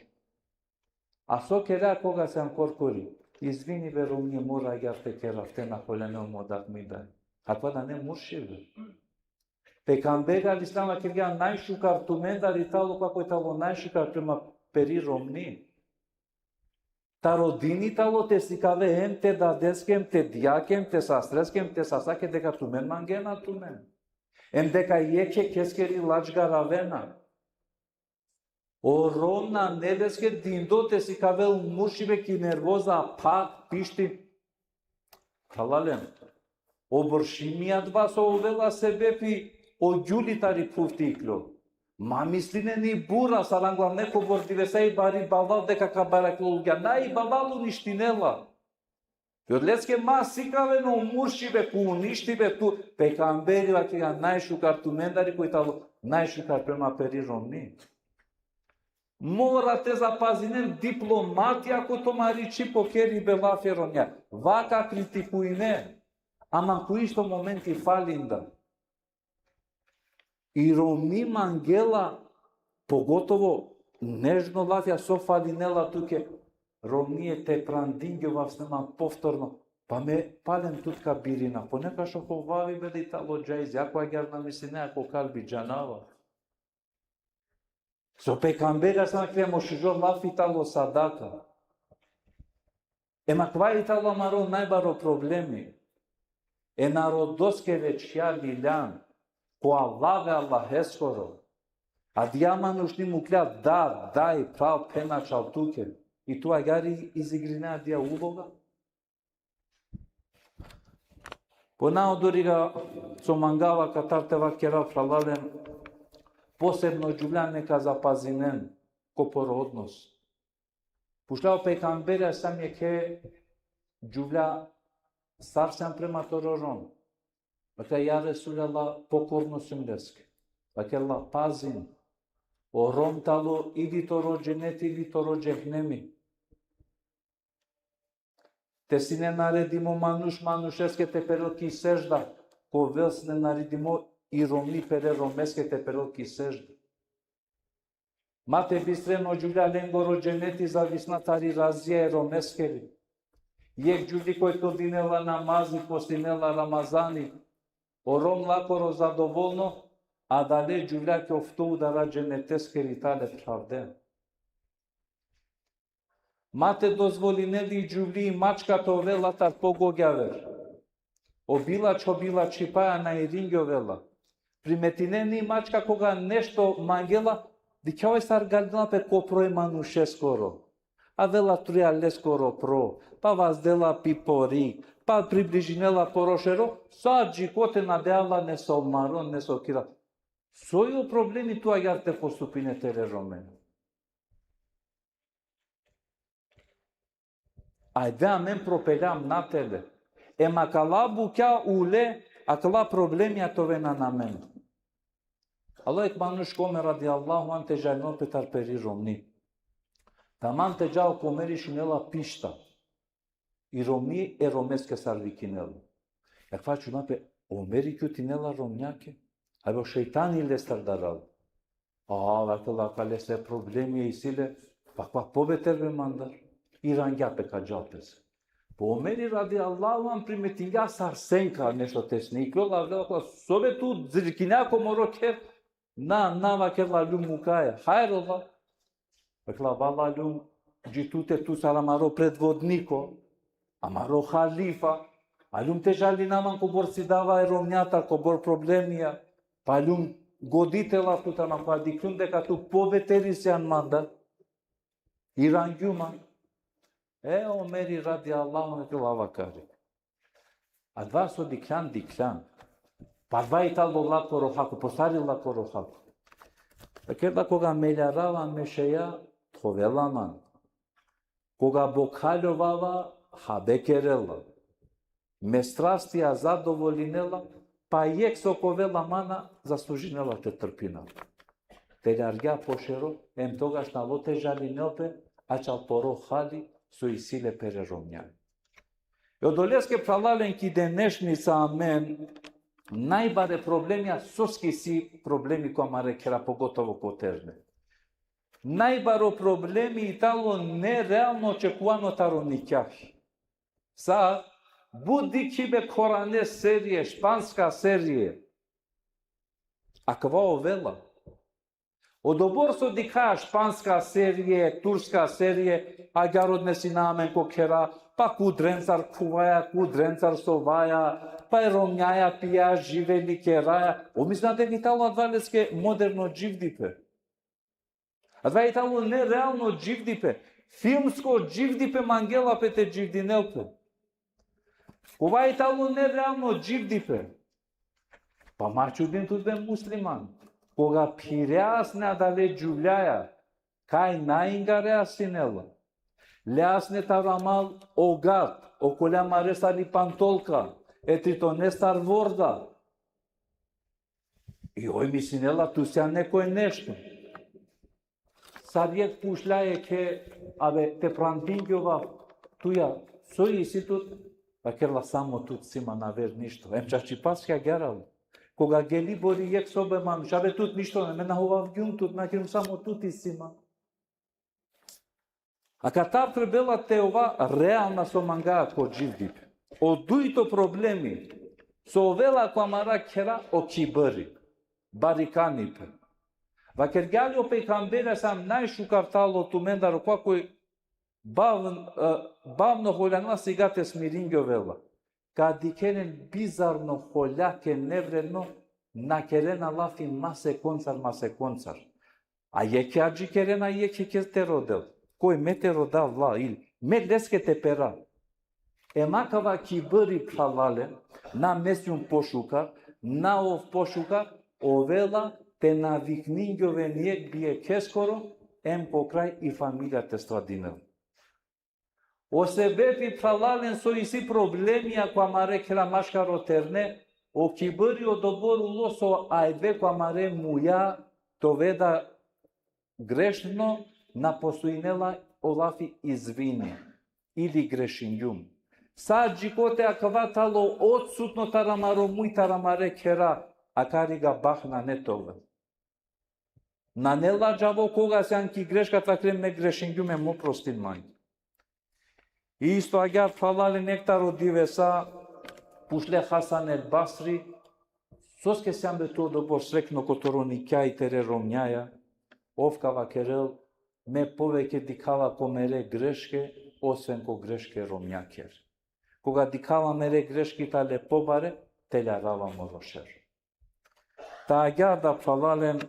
A so kera koga sian korkori? Izvini be romni, mora agjaar te kerav, te na holjane mo dat mi daj. Akava nane muršibe. Pejgamberi alejhi selam vakergja: najšukar tumendar i talo koj talo najšukar prema peri romni. Taro dini talo te sikave em te dadeske, em te dajake, em te sastreske, em te sasake, deka tumen mangena tumen. Em deka jekh jekheskeri ladž garavena. O rom nane leske dindo te sikavel muršibe ki nervoza, pak, pišti. Phralalen, o bršimi adava so ovela sebepi o gjuli tari phuv te iklol. Ma mislinen i bura, sar angla nekobor divesa i bari balal deka ka barakljol lugja. Na, i balal uništinela. Jer leske ma sikavena o muršibe, ka uništi be tu. Pejgamberi vakergja: najšukar tumendari koj talo najšukar prema peri romni. Mora te zapazinen diplomati, ako tumari čhib pokeri be lafi e romnja. Vaka kritikujne. Ama ko isto momenti falin da. I romni mangela, pogotovo nežno lafija, so falinela tuke, romnije, te prandingjovav sine man povtorno. Pa me palem tut ka birina. Ponekaš o hovavi be li talo džaiz, ako agjaar na misline, ako kalbi džanava. So pejgamberi alejhi selam vakergja: mo šužo lafi talo sadaka. Em akava i talo amaro najbaro problemi. E narodoske većina liljan ko alave Allaheskoro. Adija manušni muklja dad, daj, phral, phen ačhal tuke. I tu agjaar izigrine adija uloga. Po na odoriga so mangava katar te vakerav, phralalen, posebno džuvlja neka zapazinen ko poro odnos. Pučlja o pejgamberi alejhi selam jekhe džuvlja: sar sian prema toro rom? Vakergja: ja Resulallah, pokorno sijum leske. Vakerela: pazin, o rom talo ili toro dženeti ili toro džehenemi. Te sine naredimo manuš manušeske te perel ki sežda, ka ovel sine naredimo i romni pere romeske te perel ki sežda. Ma te bistren o džuvlja lengoro dženeti zavisna tari razija e romeskeri. Jekh džuvli koj kildinela namazi, postinela Ramazani, o rom lakoro zadovolno, adale džuvlja ki ofto udara dženeteskeri tale phravde. Ma te dozvolinel i džuvli i mačka te ovel latar pogogjaver. O bilač, o bilačhipaja na iringjovela. Primetinen i mačka koga nešto mangela, dikhjavoj sar galinela pe ko pro e manušeskoro. Avela trujal leskoro pro, pa vazdela pi pori, pa približinela poro šero, sa dži kote na dela neso maro, neso kira. Soj o problemi tu agjaar te postupine tere romnja? Ajde amen propeljam natele. Em akala bukja ule, akala problemija te ovena amen. Alo jekh manuš ko Omer radijallahu anh te žalinel pe tar peri romni. Taman te džal ko Omeri šunela pišta. I romni e romeske sar vikinela. Akava čudinela pe, Omeri kjutinela romnjake? Abe o šejtani lestar daral. A, vakela, akale sa problemi isi le, pa kova pobeter be mandar. Irangja pe ka džal pes. Po Omeri radijallahu anh primetingja sar senka nešto te sine. Ikljola, vakela, so be tu zirkinea ko moro kher? Na, na, vakela, aljum mukaja. Hajrola? Vakela, vallahi, aljum dži tute, tu sar amaro predvodniko, amaro halifa, aljum te žalinav man kobor si dava e romnjatar, kobor problemija, pa aljum godi te lav tut, ama kova dikhljum deka tu pobeter sian mandar, irangjum man. E Omeri radijallahu anh vakela, vakeri. Adava so dikhljan, dikhljan. Pa adava i tano lakoro hako, po sar i lakoro hako. Vakerela, koga meljarava me šeja, thovela man. Koga bokhaljovava, habe kerela. Me strastija zadovolinela, pa jekh so ka ovela mana, zaslužinela te trpinav. Te largja pošero, em togaš nalo te žalinel pe, ačhal poro hali, so isi le pere romnja. E odoleske, phralalen, ki denešnica amen, najbare problemija, soske isi problemi ko amare khera, pogotovo ko terne. Najbaro problemi i tano nerealno očekuvano taro nikjahi. Sa but dikhibe korane serije, španska serije. Akava ovela. Odobor so dikha španska serije, turska serije, agjaar odnesina amen ko khera, pa kudrencar khuvaja, kudrencar sovaja, pa e romnjaja pija, živeli keraja. Ov mislina deka i tano adava leske moderno dživdipe. Adava i tano nerealno dživdipe. Filmsko dživdipe mangela pe te dživdinel pe. Kova i tano nerealno dživdipe. Pa ma čudin tut be musliman. Koga phirea sine adale džuvljaja, kaj najingarea sine la. Lea sine taro amal o gat, okola amare sali pantolka, e tritonestar vorda. I oj mislinela tu sian nekoj nešto. Sar jekh pučhlja jekhe, abe te prandingjova tuja, so isi tut? Vakerela, samo tut si man, aver ništo. Em čačipaske agjaar alo. Koga geli bori jekh sobe manuš, abe tut ništo, me na hovavgjum tut, na kjum, samo tut isi man. Akatar trebela te ova realna so manga ko dživdipe. O dujto problemi so ovela ko amara khera, o kibri, barikanipe. Vakergja le o pejgamberi sam, najšukar tano tumendar okova koj bavn-, e, bavno holjana sigate smiringjovela. Ka dikhe len bizarno, holjake, nevredno, na kerena lafi masekoncar, masekoncar. A jekhe adžikerena, jekhe ke te rodel. Koj me te rodav la, ili me leske te pera. Em akava kibri, phralalen, na me sijum pošukar, na ov pošukar, ovela te na vikningjove ni jekh bi jekheskoro, em ko kraj i familija te stradinel. O sebepi, phralalen, so isi problemija ko amare khera maškaro terne, o kibri odobor ulo so avdive ko amare muja te ove da grešno, na postojinela o lafi izvini, ili grešingjum. Sa džikote akava tano odsutno tar amaro muj, tar amare khera, akariga bahna nane te ovel. Nane ladžavo koga sian ki greška te vakere me grešingjum, em oprostin mange. Isto agjaar, phralalen, jekh taro divesa pučle Hasan el Basri, soske sian be tu odobor srekno ko toro nikjahi, tere romnjaja? Ov ka vakerel, me poveke dikhava ko mere greške, osven ko greške romnjakere. Koga dikhava mere greške tale pobare, te larava moro šer. Ta agjaar da, phralalen,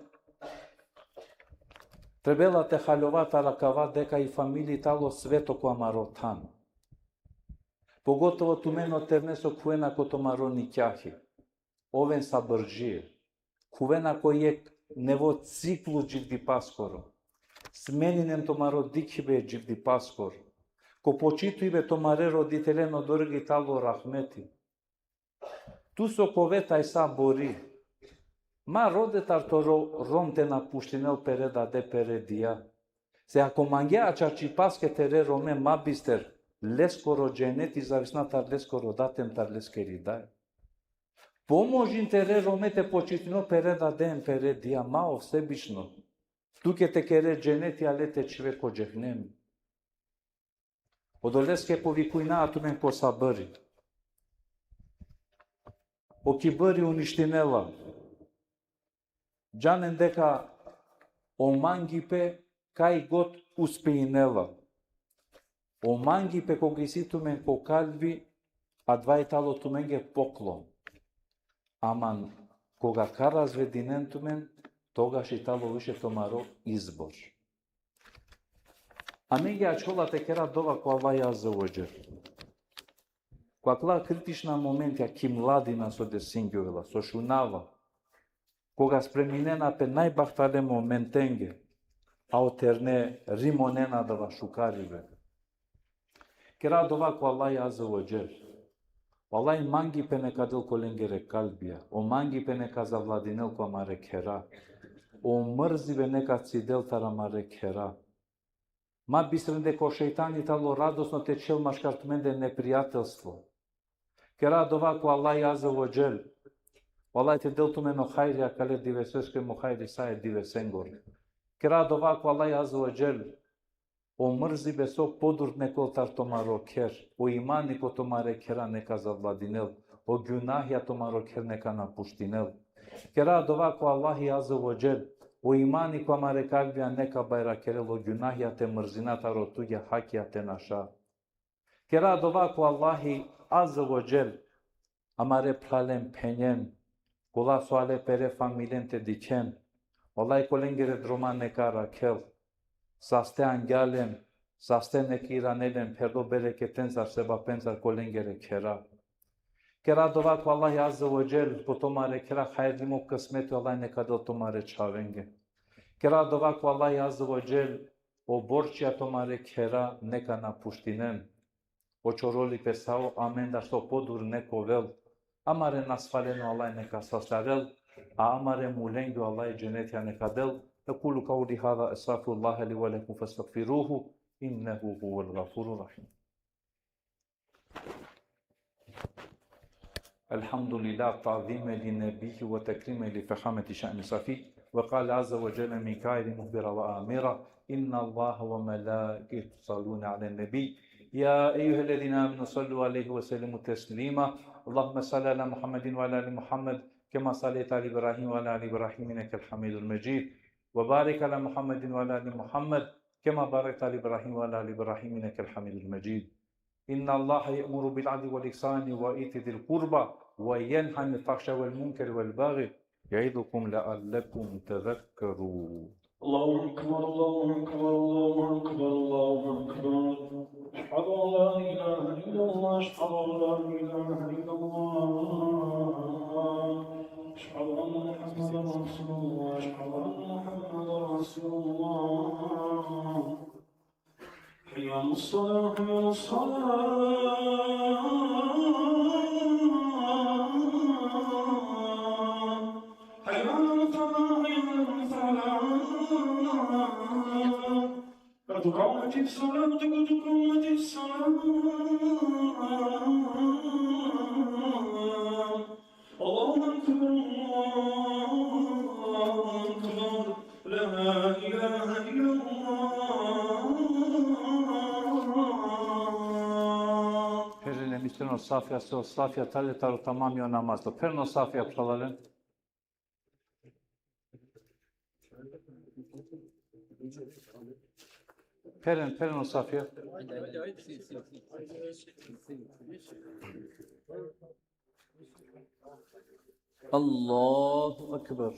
trebela te haljova taro akava deka i familija tano sveto ko amaro than. Pogotovo tumen o terne so khuvena ko tumaro nikjahi. Oven sabrdžie. Khuvena ko jekh nevo ciklu dživdipaskoro. Smeninen tumaro dikhibe dživdipaskoro. Ko počitujbe tumare roditelen odori tano rahmeti. Tu so ka ove tajsa bori, ma rode tar toro rom te na puštinel pere dade, pere dija. Se ako mangea čačipaske tere rome, ma bister leskoro dženeti zavisna tar leskoro dad em tar leskeri daj. Pomožin tere rome te počitino pere dade em pere dija, ma ov sebično. Tuke te kere dženeti, ale te čhive ko džehenemi. Odoleske povikujna tumen ko sabri. O kibri uništinela. Džanen deka o mangipe kaj god uspejinela. O mangipe koga isi tumen ko kalbi, adava i tano tumenge poklon. Aman koga ka razvedinen tumen, togaš i tano više tumaro izbor. Amenge ačhola te kera dova ko Allah Azze ve Dželle. Ko akala kritična momentija ki mladina so desingjovela, so šunava, koga spreminena pe najbahtale momentenge, a o terne rimonena adava šukaribe. Kera dova ko Allah Azze ve Dželle. O Allah mangipe neka del ko lengere kalbija, o mangipe neka zavladinel ko amare khera, o mrzibe neka cidel taro amare khera. Ma bistrinde ko šejtani tano radosno te čhel maškar tumende neprijatelstvo. Kera dova ko Allah Azze ve Dželle. O Allah te del tumen o hajri akale diveseske em o hajri sa e divesengoro. Kera dova ko Allah Azze ve Dželle. O mrzibe so podur neka ol tar tumaro kher, o imani ko tumare khera neka zavladinel, o gjunahija tumaro kher neka napuštinel. Kera dova ko Allahi Azze ve Dželle, o imani ko amare kalbija neka bajrakerel, o gjunahija te mrzina, taro tugja hakija te naša. Kera dova ko Allahi Azze ve Dželle, amare phralen, phenjen, kola so ale pere familijen te dikhen, o Allah ko lengere droma neka arakhel, saste angja len, saste neka iranel len, pherdo bereketencar, sebapencar ko lengere khera. Kera dova ko Allah Azze ve Dželle, po tumare khera hajrlimo kismeti o Allah neka del tumare čhavenge. Kera dova ko Allah Azze ve Dželle, o borčija tumare khera neka napuštinen. O čorolipe sa o amendar so podur neka ovel. Amare nasvalenge o Allah neka sastarel, a amare mulenge o Allah dženetija neka del. أقول قولي هذا، أستغفر الله لي ولكم فاستغفروه إنه هو الغفور الرحيم. الحمد لله، تعظيما لنبيه وتكريما لفخامة شأن صفيه. وقال عز وجل من قائل مخبرا وآمرا: إن الله وملائكته يصلون على النبي، يا أيها الذين آمنوا صلوا عليه وسلموا تسليما. اللهم صل على محمد وعلى آل محمد كما صليت على إبراهيم وعلى آل إبراهيم إنك حميد مجيد. وبارك على محمد وعلى آل محمد كما باركت على إبراهيم وعلى آل إبراهيم إنك حميد مجيد. إن الله يأمر بالعدل والإحسان وإيتاء ذي القربى وينهى عن الفحشاء والمنكر والبغي يعظكم لعلكم تذكرون. الله أكبر، الله أكبر، الله أكبر، الله أكبر. أشهد أن لا إله إلا الله، أشهد أن لا إله إلا الله. أشهد أن محمدا رسول الله، أشهد أن محمدا رسول الله. حي على الصلاة، حي على الصلاة. حي على الفلاح، حي على الفلاح. قد قامت الصلاة، قد قامت الصلاة. الله أكبر، الله أكبر، لا إله إلا الله. Pherinen bistreno safija, se o safija tale taro tamami o namaz. To phereno safija, phralalen. Pheren, pheren o safija. Allahu ekber.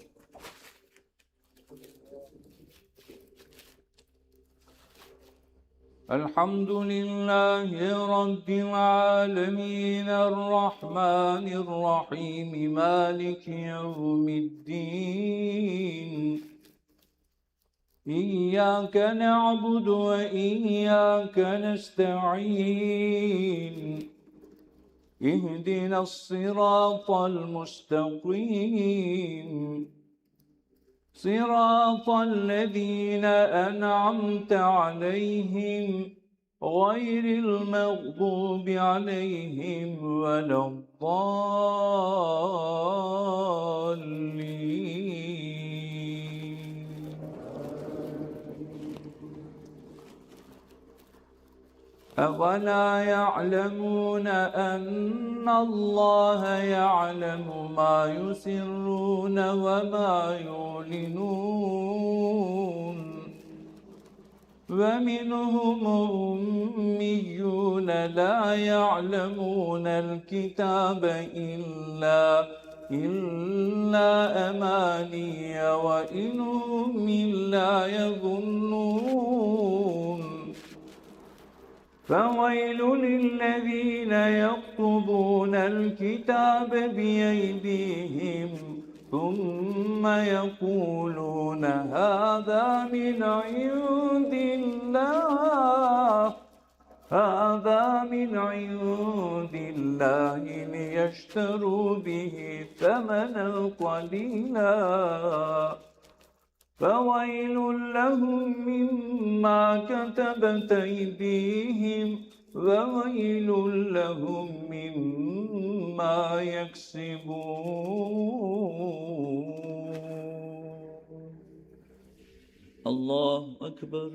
الحمد لله رب العالمين، الرحمن الرحيم، مالك يوم الدين. إياك نعبد وإياك نستعين. اهدنا الصراط المستقيم. صراط الذين أنعمت عليهم غير المغضوب عليهم ولا الضالين. أولا يعلمون أن الله يعلم ما يسرون وما يعلنون؟ ومنهم أميون لا يعلمون الكتاب إلا، إلا أماني وإن هم إلا يظنون. فويل للذين يكتبون الكتاب بأيديهم ثم يقولون هذا من عند الله، هذا من عند الله ليشتروا به ثمنا قليلا، فويل لهم مما كتبت أيديهم وويل لهم مما يكسبون. الله أكبر.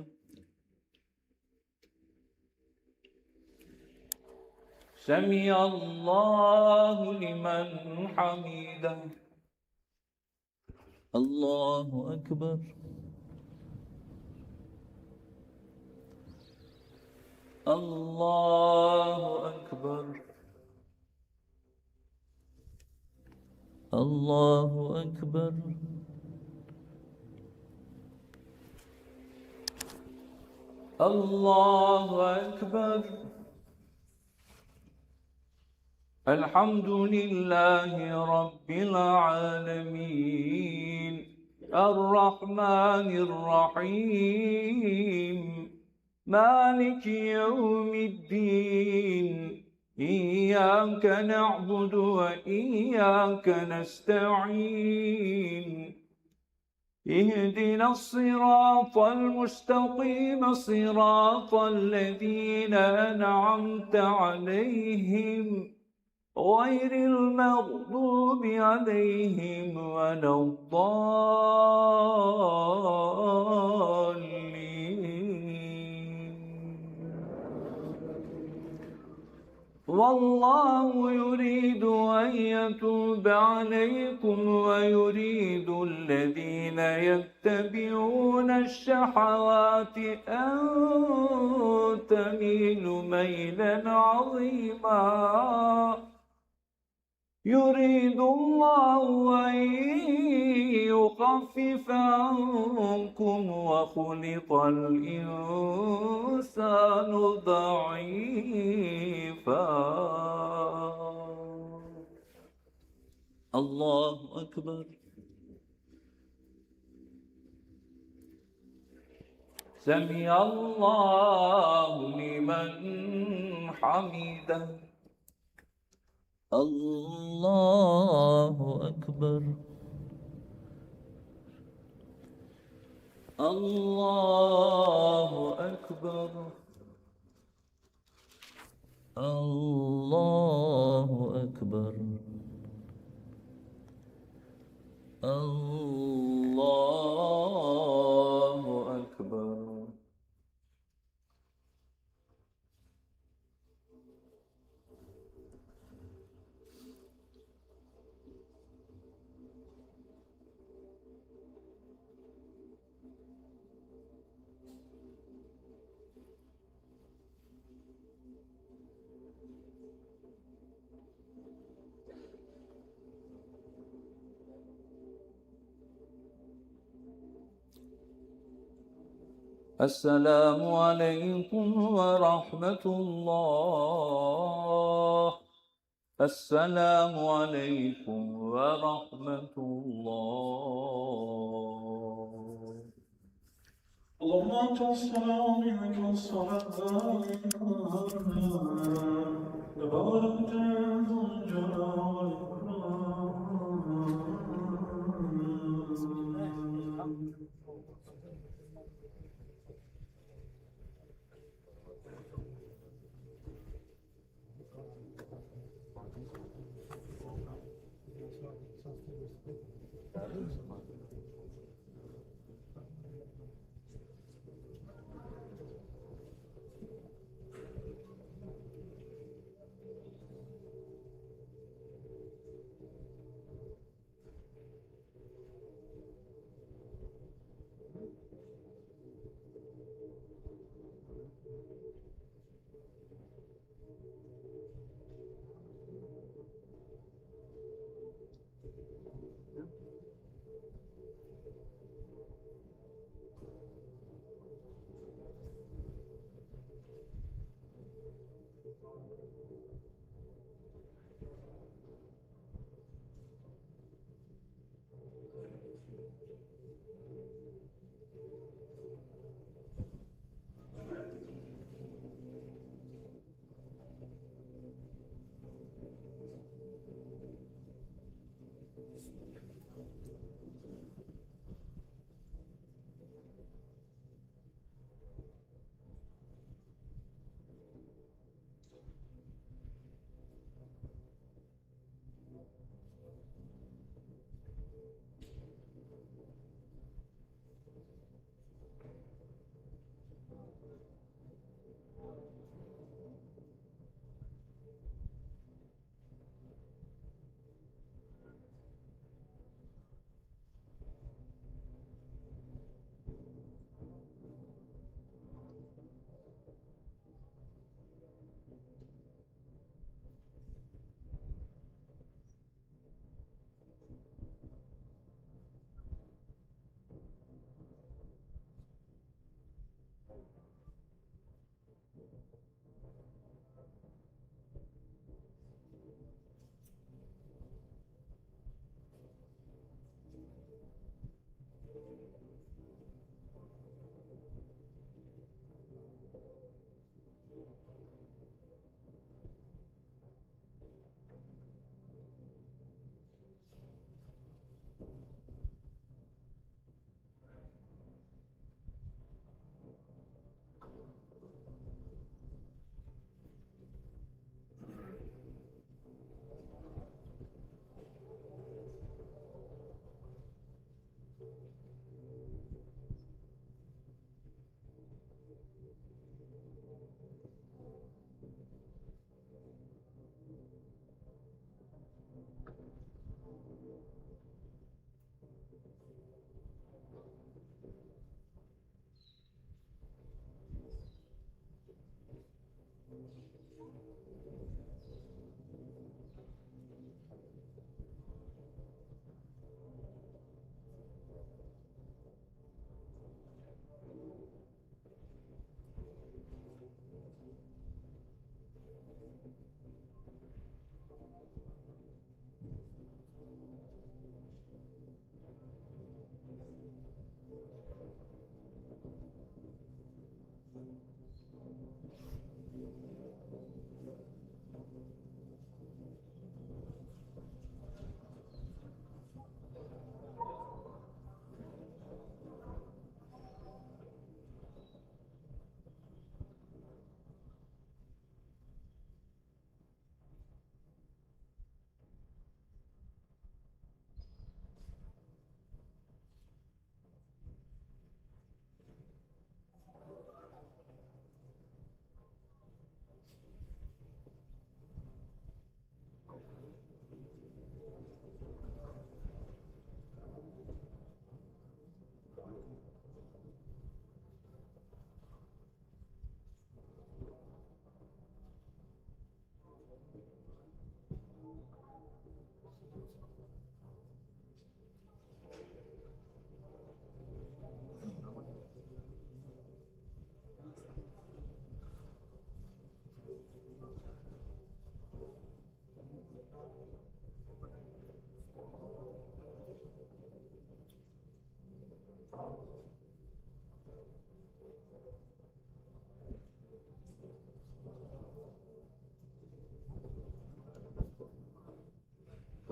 سمع الله لمن حمده. الله أكبر. الله أكبر. الله أكبر. الله أكبر. الحمد لله رب العالمين. الرحمن الرحيم. مالك يوم الدين. إياك نعبد وإياك نستعين. اهدنا الصراط المستقيم، صراط الذين أنعمت عليهم غير المغضوب عليهم ولا الضالين. والله يريد أن يتوب عليكم ويريد الذين يتبعون الشهوات أن تميلوا ميلا عظيما. يريد الله أن يخفف عنكم وخلق الإنسان ضعيفا. الله أكبر. سمع الله لمن حمده. الله أكبر. الله أكبر. الله أكبر. الله أكبر. السلام عليكم ورحمة الله. السلام عليكم ورحمة الله. اللهم أنت السلام ومنك السلام. تباركت يا ذا الجلال والإكرام.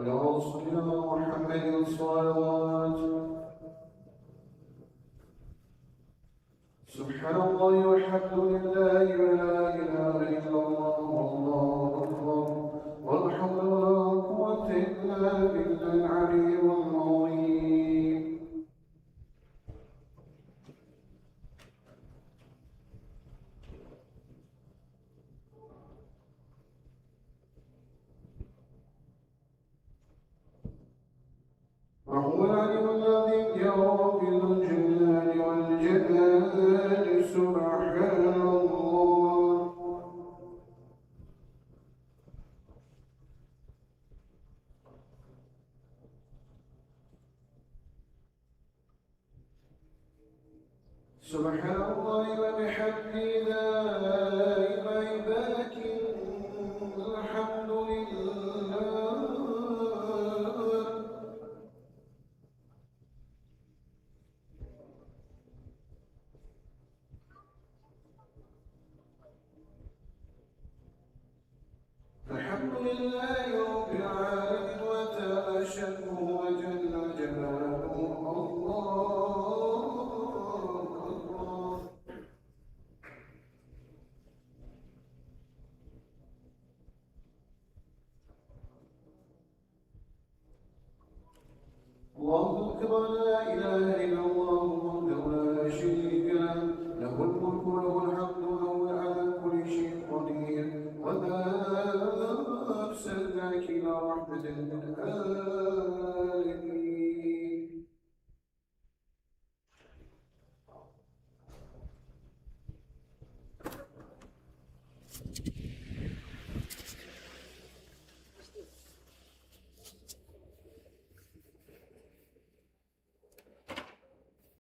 على رسولنا محمد الصلوات. سبحان الله والحمد لله ولا إله إلا الله والله أكبر، ولا حول ولا قوة إلا بالله العلي العظيم. وهو العلي الذي يرى في الجلال والجمال، سبحان الله. سبحان الله وبحمده، لا إله إلا الله، الحمد لله. الحمد لله رب العالمين، وتعالى شأنه وجل جلاله. الله أكبر. الله أكبر، لا إله إلا الله وحده لا شريك له، له الملك وله الحمد وهو على كل شيء قدير، وما أرسلناك إلا رحمة للعالمين.